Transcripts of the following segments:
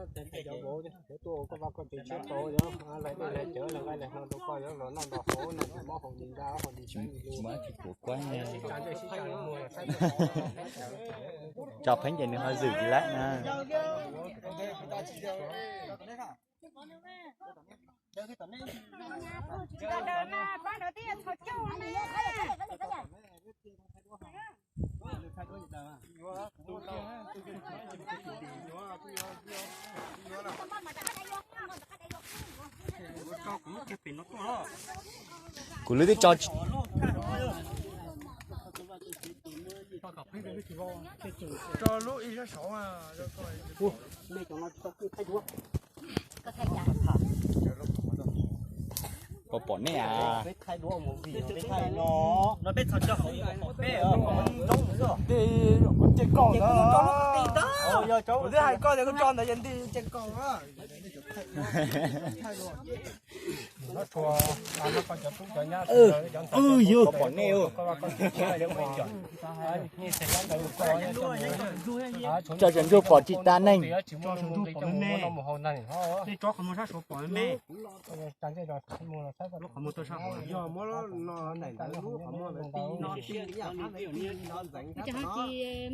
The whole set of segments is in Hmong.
Cov vauv, cov tuaj ua koj vaj koj tsev tshiab tau, lawv dej lawv cawv lawv nqa lawv hlo rau koj, yuav los noj los haus no, tsis mob haus li nqa haus li saib li. Tsis mob tsis pom kuab. Tso pheej ces nws ho zwm lawm na. Kuv lub twb tso. Pom pom nej a. Peb thaij duab mus vim peb thaij no, no peb txhos coj hauv pom peb. Ces koj, kuv twb hais koj tias koj tso ntawd ces nti ces koj. Pom nej. Tso sab ntsuag pom tsis tas neeg. Yog muab no, lub qhov muag lawv ti no ti ib yam qab lawv ti no ntxeev thiab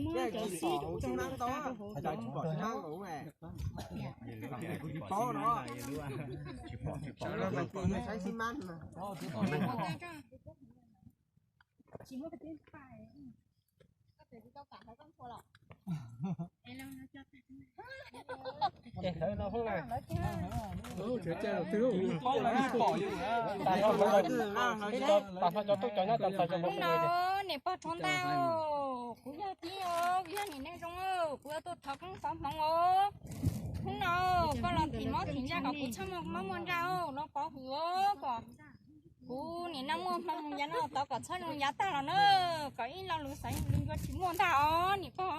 no. Ces tsis pom hauv tsis mab tau, tsis pom tsis mab nkaus. Kuv tsis paub no. Saib sib mab no. Hnub no niam pog rhuav ntau, kuv yog tib os, kuv yog niam neej zoo, kuv yuav tuaj thov koob xov hmoov os. Hnub no koj los thim mob thim ntsaj kom kuv txhob muaj mob muaj ntsaj los pov hwm os, kom kuv nim no muaj hmoo yav no tod kom txhob zoo yav tag los na, kom ib lo lus xav lus yuav tsis muaj ntag os niam pog.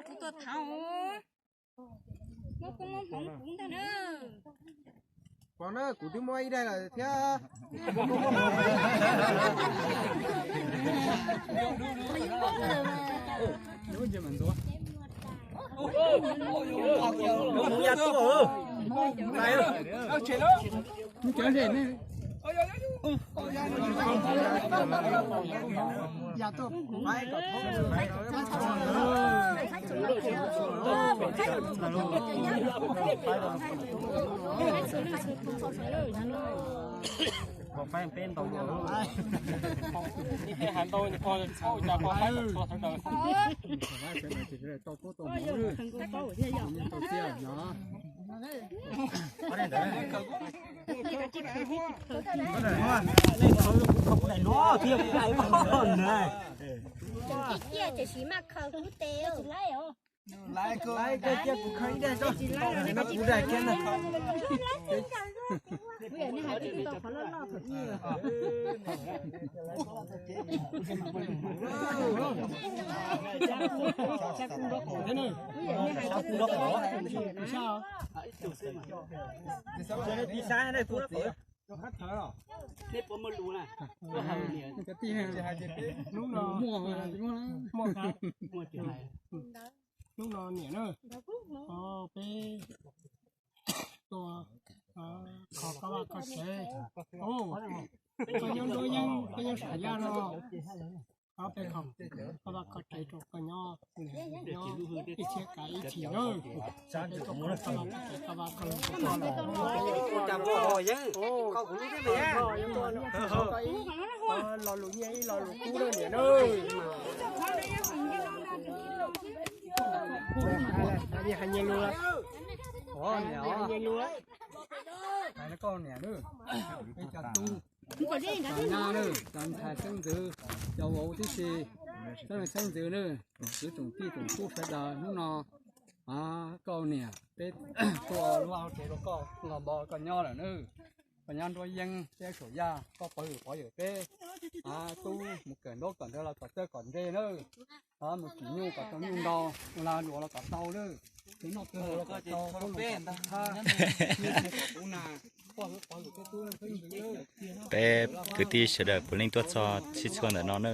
Kuv tuaj thov, muab koob muab hmoov kuv ntag na. Pog na, kuv twb muab ib daig lawm thiab. Peb ntau, ib peb hav ntau, pog txhob ua cas pog faib txhua sawv daws. Ib ciaj ces sim maj khaws kub tes. Laiv koj cia kuv khaws ib daig tso, kuv daig kiag na. Hnub no niam na, peb tuaj kho koj vaj koj tsev. Koj nyob nruab yeeb, koj nyob saum yaj no, peb kho koj vaj koj tsev rau koj nyob, nyob ib txhiab kav ib chim na. Peb tuaj kho koj vaj koj tsev, koj vaj koj tsev. Koj ib lo lus nyiaj ib lo lus kub na niam na. Hais nyias lus, hais nyias lus. Hais koj niam na, peb cov tub, cov nyab na, cov ntxhais xeeb ntxwv, cov vauv tib si, xeeb leej xeeb ntxwv na, kwv tsoom tij tsoom tub sawv daws, hnub no koj niam peb tuaj lub vaj tsev rau koj nqos npov koj nyob lawm na. Koj nyob nruab yeeb peb saum yaj, koj pov hwm pov yawm peb tub mus kawm ntaub kawm ntawv los kom txawj kom ntse na. Mus tsim nyuj kom tau nyuj ntau, ua lag luam los kom tau lawm, ces noj kawg los kom tau, koj lus kom tau thab, ub na, poj hwv pov lus peb tub peb ntxwv lawm. Peb kwv tij sawv daws puav leej tuaj txog sib txhua ntawm no na.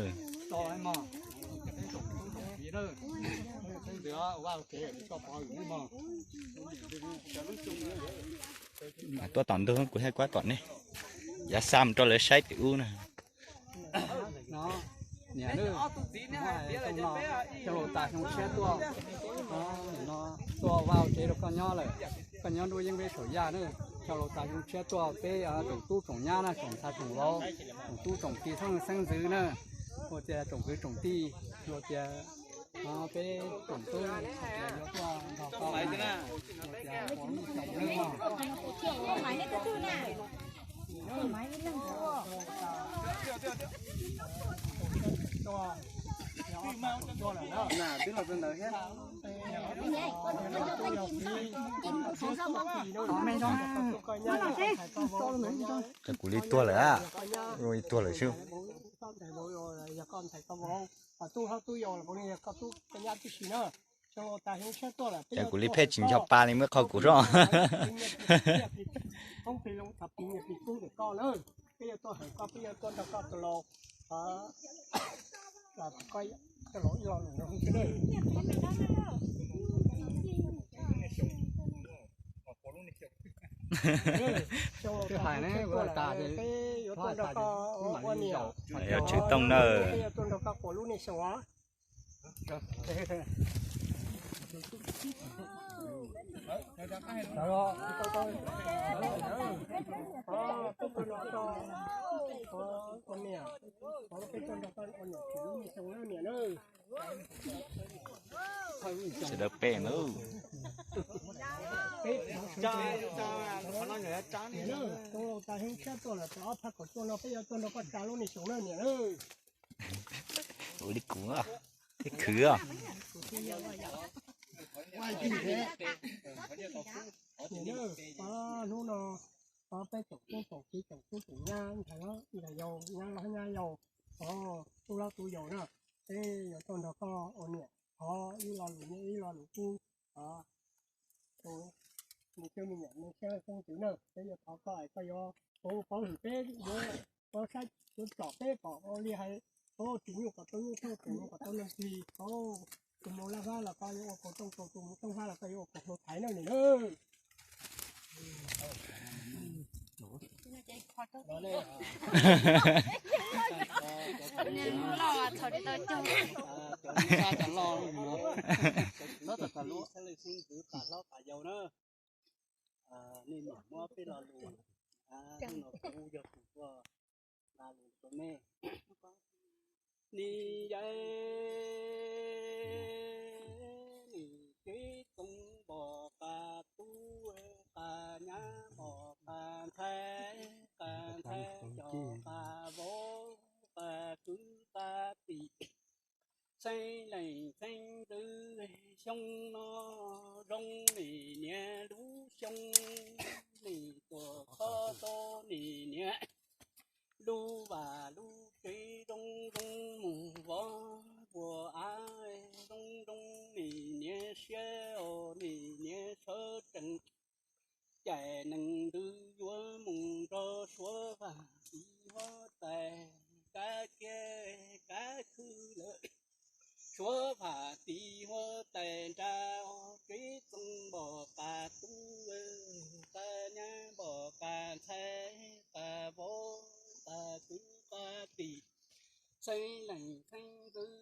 Tuaj tom ntug kuv thiaj kuab tom nej, yav xa mus rau lawv saib tim ub na. Niam, coj laus tas xyoo tshiab tuaj, tuaj vaj tsev rau koj nyob lawm. Koj nyob nruab yeeb peb saum yaj na, coj laus tas xyoo tshiab tuaj peb tsoom tub tsoom nyab na, tsoom ntxhais tsoom vauv, tsoom tub tsoom ki xeeb ntxwv na, ua tias tsoom kwv tsoom tij, ua tias peb tsoom tub yuav tuaj nrog koj, ua tias ua lub xyoo na. Ces kuv li tuag lawm, li tuag lawm xwb. Ces kuv li pheej tsis nco pa li muab qhov kuv zoj. Twb hais ne, ua tas ces yuav tswv tooj na. Sawv daws pem na. Ua li kuv, ib khwv os. Hnub no peb tsoom tub tsoom kiv tsoom tub tsoom nyab ntxhais hlob ntxhais yau, nyab hlob nyab yau, tub hlob tub yau na, peb yuav tuaj nrog koj ua niam, thov ib lo lus nyob ib lo lus kub, thov tus me tub me nyuam me siab xeeb ntxwv na, peb yuav thov koj es koj yuav paub hwm peb yuav, koj saib yuav tsom peb kom ua li hais, tsis nyuj kom tau nyuj, tsis neeg kom tau neeg tsis, tus mus laj hlab los koj yuav ua kaus tooj kaus, tus mus tooj hlab los koj yuav ua kaus hlau thaiv na niam na. Nej mam muab peb lo lus, hnub no kuv yog tus tuaj nqa lus rau nej. Nim yog nim tib txoos npom qab tub, qab nyab npom qab ntxhais, qab ntxhais cov qab vauv, qab kwv qab tij, xeeb leej xeeb ntxwv. Xyoo no zoo nim niam lub xyoo, nim tuaj txhob tau nim niam lub vaj lub tsev, zoo zoo mus vov vuas av, zoo zoo nim niam siab os, nim niam sawv tsees. Cais neeg ntws yuav mus nrog Suav Vaj tiv huab tais, kab kiab kab khw lawm. Suav Vaj tiv huab tais nra, tib txoos npom qab tub, qab nyab npom qab ntxhais, qab vauv qab kwv qab tij, xeeb leej xeeb ntxwv,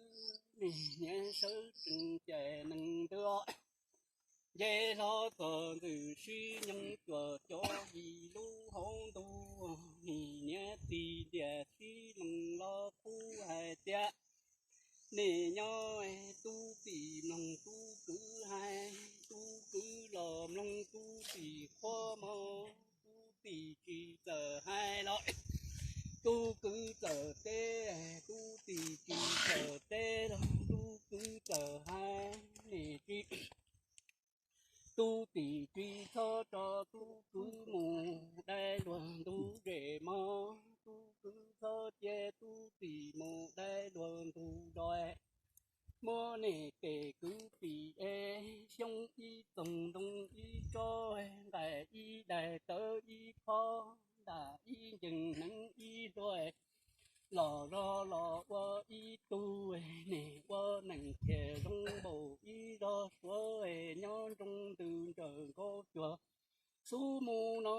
nim niam sawv tsees cais neeg ntws. Nce hlo txog ntxwm sib nyoog cuaj caum yim lub hauv ntuj, nim niam tig ntiag sib loog los qub hais tias, nim nyob tub txim mloog tub kwv hais, tub kwv los mloog tub txim qhuab mog, tub txim tsis txawj hais los tub kwv txawj teb, tub txim tsis txawj teb los tub kwv txawj hais, nim tsis tub txim tsis txhob tso tub kwv mus dai luag ntug zem mog, tub kwv txhob cia tub txim mus dai luag ntug dais. Muab nej tes kwv tij es, xyoob ib txoog ntoo ib tsob, nqaij ib daig tawv ib phob, ntaj ib ncees hneev ib hlua, los zog los ua ib tug, nej ua neej thiaj zoo npaum ib zog suav, nyob nroo ntws ntsawm nkaus cuag xub mus no,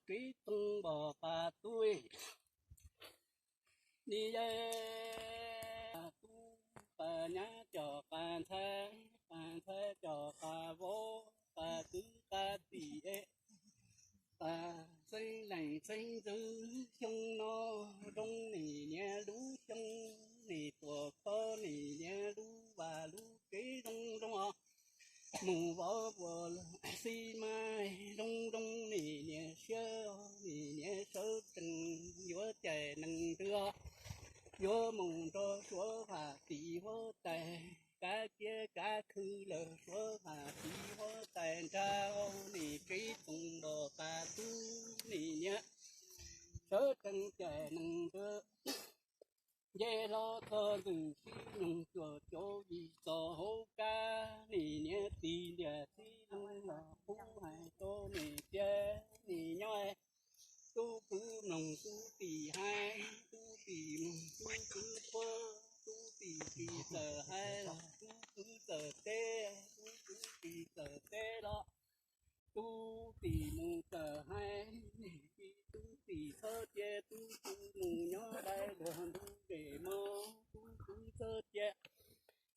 Tswv Txoov Npog Qas Tub. Nim yog tub pas nyab coj qas ntxhais, qas ntxhais coj qas vauv, qas kwv qas tij, qas xeeb leej xeeb ntxwv, xyoo no zoo nim niam lub xyoo, nim tuaj kho nim niam lub vaj lub tsev zoo zoo os. Mus vov ua xib mas zoo zoo nim niam siab, nim niam sawv tsees yuav cais nees ntws, yuav mus nrog suav vam tim huab tais, kav kiab kav khw lawm suav vam tim huab tais nrag, nim Tswv Txoov Npog Qas Tub nim niam sawv tsees cais nees ntws. Nce hlo txog ntxwg sib nyoog cuaj caum yim txoj hauv kab, nim niam tig lias txib loo los qub hais rau nim tias, nim nyob tub kwv mloog tub tij hais, tub tij mloog tub kwv qhuab, tub tij tsis txawj hais los tub kwv txawj teb, tub kwv tsis txawj teb los tub tij mus txawj hais, tub tij txhob cia tub kwv mus nyob dai luag ntug zes mog, tub kwv txhob cia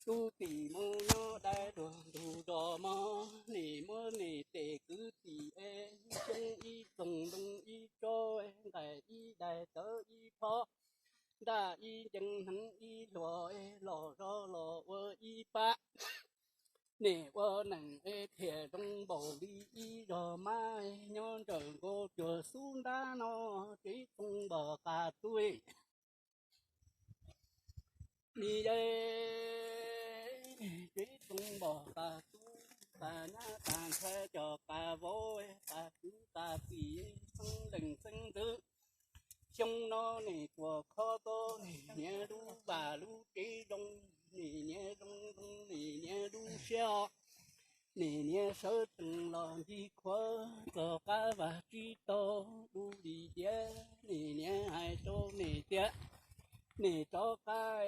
tub tij mus nyob dai luag ntug zos mog, nim muab nim tes kwv tij es, xyoob ib txoog ntoo ib tsob, nqaij ib daig tawv ib phob, ntaj ib ncees hneev ib hlua, los zog los ua ib pab. Nim ua neej es thiaj zoo npaum li ib zog mab, nyob ntsawm nkaus cuag xub ntab no, Tswv Txoov Npog Qas Tub. Nim yog Tswv Txoov Npog Qas Tub, qas nyab qas ntxhais coj qas vauv, qas kwv qas tij xeeb leej xeeb ntxwv. Xyoo no nim tuaj kho tau nim niam lub vaj lub tsev zoo, nim niam zoo zoo nim niam lub siab os. Nim niam sawv tsees los ncig khuav txog qab vaj tsib taug dub li diav, nim niam hais rau nim tias, nim rov qab,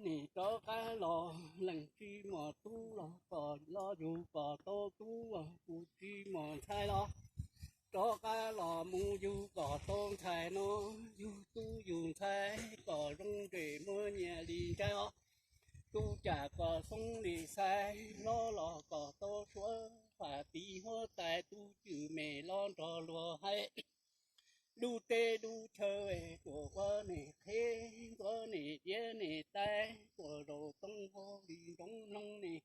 nim rov qab los, leej tsis muaj tub los kom los yug kom tau tub, kuv tsis muaj ntxhais los rov qab los mus yug kom tau ntxhais no, yug tub yug ntxhais kom zoo ntsej muag nyiam li ntsa os. Tub cam kom xoob li xais, hlob los kom tau suav, fam tiv huab tais tub cwm me los nrog luag hais. Lub teb lub chaw tuaj ua nim qheb, ntxuav nim diav nim tais, tuaj zaum tooj hauv li ntsoov mloog nim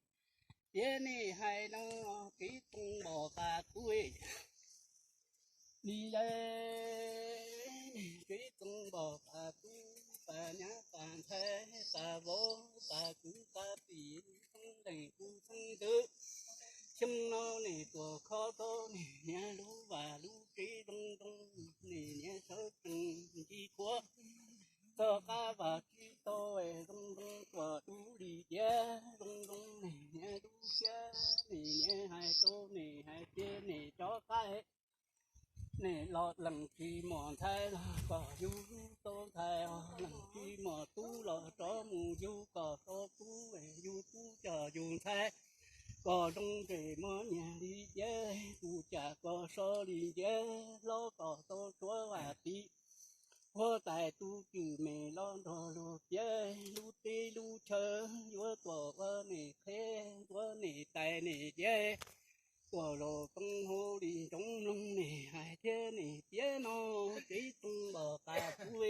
tiav nim hais no, Tswv Txoov Npog Qas Tub. Nim yog Tswv Txoov Npog Qas Tub, qas nyab qas ntxhais, qas vauv qas kwv qas tij, xeeb leej kuv xeeb ntxwv. Xyoo no nim tuaj kho tau nim niam lub vaj lub tsev zoo zoo, nim niam sawv tsees ncig khuav txog qab vaj tsib taug zoo zoo, tuaj dub li diav zoo zoo, nim niam lub siab, nim niam hais rau nim hais tias nim rov qab, nim los leej tsis muaj ntxhais los kom yug tau ntxhais os, leej tsis muaj tub los rov mus yug kom tau tub, yug tub coj yug ntxhais kom zoo ntsej muag nyiam li diav, tub cam kom so li ntsia, hlob kom tau suav, fam tiv huab tais tub cwm me los nrog luag piav. Lub teb lub chaw yuav tuaj ua nim qheb, ua nim tais nim diav, tuaj zaum tooj hauv li ntsoov mloog nim hais thiab nim tiav no, Tswv Txoov Npog Qas Tub.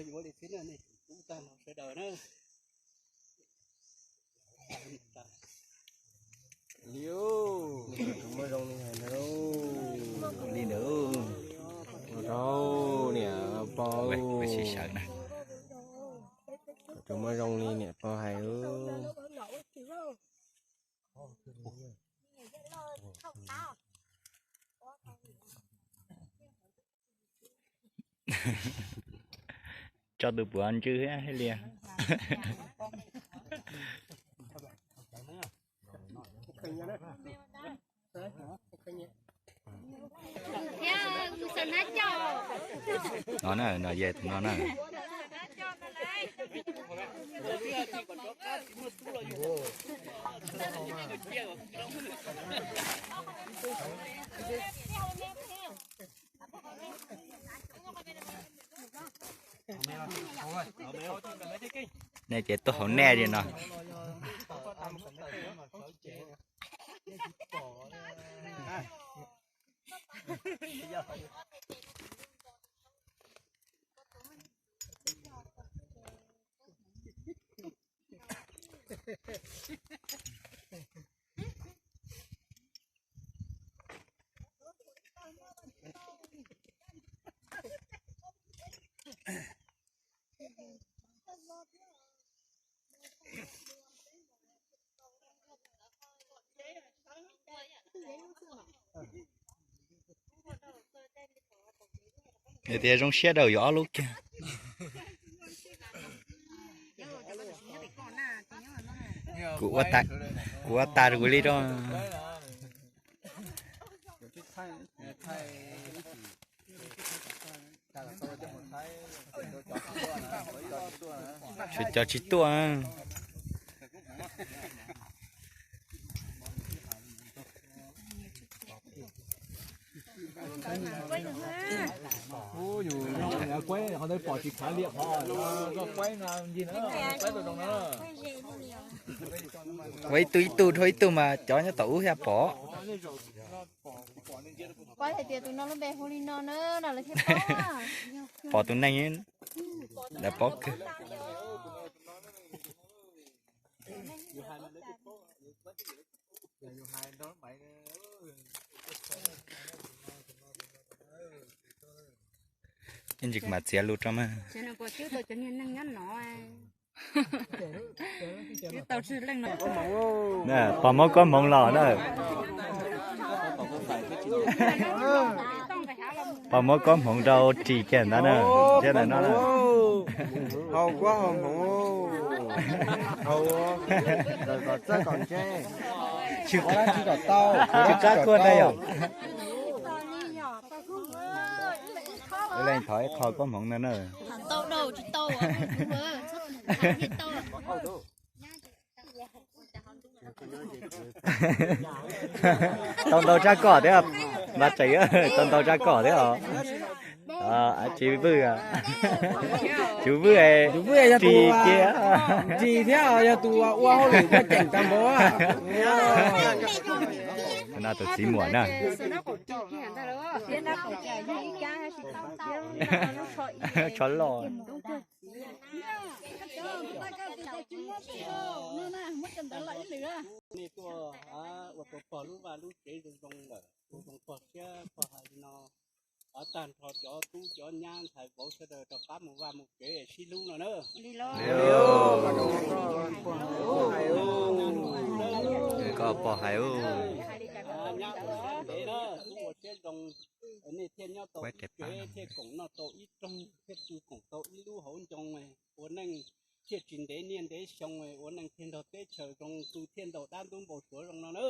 Yuav li txiv nej tub tag los sawv daws na. Li tus muaj zoo li hais ntawd, li ntawd, rau niam pog, tus muaj zoo li niam pog hais. Tso tus puav ntswg thiab li. No na, no yog tus no na. Nej ces tuaj hauv nej li no. Tias zoo siab rau yus ob lub kiag. Kuv ua tas, kuv ua tas rau kuv li rau. Tsis cov tsis tuaj. Ua ib tug ib tug dhau ib tug mas cov nyob tom ub thiaj pom. Pom tus neeg lawv paub kawg. Ib ntsis mam txiav lus rau mas. Pog Hmoob Kob Hmoov los na. Pog Hmoob Kob Hmoov rau ris kiag ntawd na. Thiab ntawm no na. Hau kuab hau hmoov, hau kom txawj kom ntse, tsis qab kuag ntag yom. Leej thov ib qho kob hmoov no na. Tau ntau tsab kom thiab, npaj tseem tau ntau tsab kom thiab os. Tsis vwj, tsis vwj, ris kiag. Ris thiab yog tus ua hauj lwm muaj ceem tag npaum. No tus txiv muam na. Tshov loj. Nej tuaj ua tau pog lub vaj lub tsev zoo zoo lawm, ua zoo pog siab pog hais li no. Qhov tag nrho cov tub cov nyab ntxhais vauv sawv daws rov qab mus vaj mus tsev sib hlub no na. Koj pog hais. Nyab ua siab ntev na, tub ua siab zoo, nej thiaj nyob tau ib tsev thiaj koom noj tau ib rooj thiaj pw koom tau ib lub hauv ncoo, ua neej thiaj tsis ntev niaj ntev xyoo, ua neej thiaj nrog teb chaws zoo, tu thiaj ntau dab ntub npau suav zoo no na.